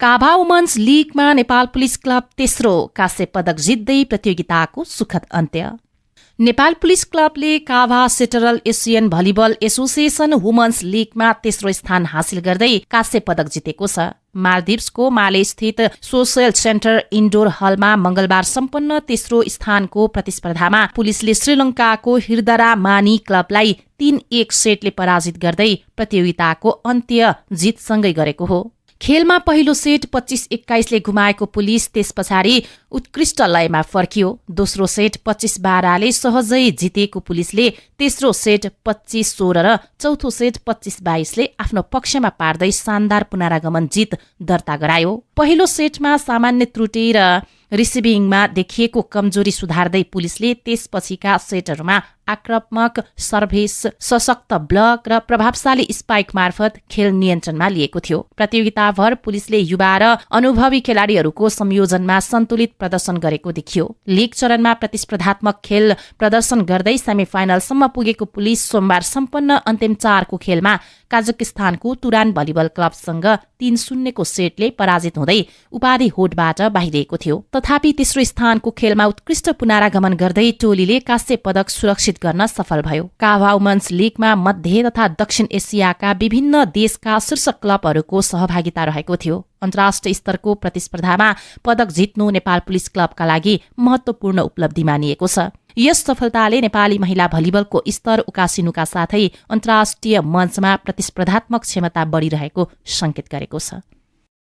काभा women's लीगमा Nepal police club तेस्रो कांस्य पदक जित्दै प्रतियोगिताको सुखद अन्त्य। नेपाल पुलिस क्लबले काभा सेटरल एसियन भलिबल एसोसिएसन वुमन्स लीगमा तेस्रो स्थान हासिल गर्दै कांस्य पदक जितेको छ। मालदिप्सको माले स्थित सोशल सेन्टर इन्डोर हलमा मंगलबार सम्पन्न तेस्रो स्थानको प्रतिस्पर्धामा पुलिसले श्रीलंकाको हिरदरा मानी क्लबलाई 3-1 सेटले पराजित गर्दै प्रतियोगिताको अन्त्य जितसँगै गरेको हो। खेलमा पहिलो सेट 25-21 ले गुमाएको पुलिस त्यस पछाडि उत्कृष्ट लयमा फर्कियो। दोस्रो सेट 25-12 ले सहजै जितेको पुलिसले तेस्रो सेट 25-16 र चौथो सेट 25-22 ले आफ्नो पक्षमा पार्दै शानदार पुनरागमन जित दर्ता गरायो। पहिलो सेटमा सामान्य त्रुटि र रिसिभिङमा देखिएको कमजोरी सुधार्दै पुलिसले त्यसपछिका सेटहरूमा आक्रामक सर्भिस, सशक्त ब्लक र प्रभावशाली स्पाइक मार्फत खेल नियन्त्रणमा लिएको थियो। प्रतियोगिताभर पुलिसले युवा र अनुभवी खेलाडीहरूको संयोजनमा सन्तुलित प्रदर्शन गरेको देखियो। लीग चरणमा प्रतिस्पर्धात्मक खेल प्रदर्शन गर्दै सेमिफाइनलसम्म पुगेको पुलिस सोमबार सम्पन्न अन्तिम 4 को खेलमा काजाकिस्तानको तुरान भलिबल क्लबसँग 3-0 को सेटले पराजित हुँदै उपाधि होडबाट बाहिरिएको थियो। तथापि तेस्रो स्थानको खेलमा उत्कृष्ट पुनरागमन गर्दै टोलीले कांस्य पदक सुरक्षित गर्न सफल भयो। काभा वुमन्स लीगमा मध्य तथा दक्षिण एसियाका विभिन्न देशका शीर्ष क्लबहरूको सहभागिता रहेको थियो। अन्तर्राष्ट्रिय स्तरको प्रतिस्पर्धामा पदक जित्नु नेपाल पुलिस क्लबका लागि महत्वपूर्ण उपलब्धि मानिएको छ। यस सफलताले नेपाली महिला भलिबलको स्तर उकासिनुका साथै अन्तर्राष्ट्रिय मञ्चमा प्रतिस्पर्धात्मक क्षमता बढिरहेको संकेत गरेको छ।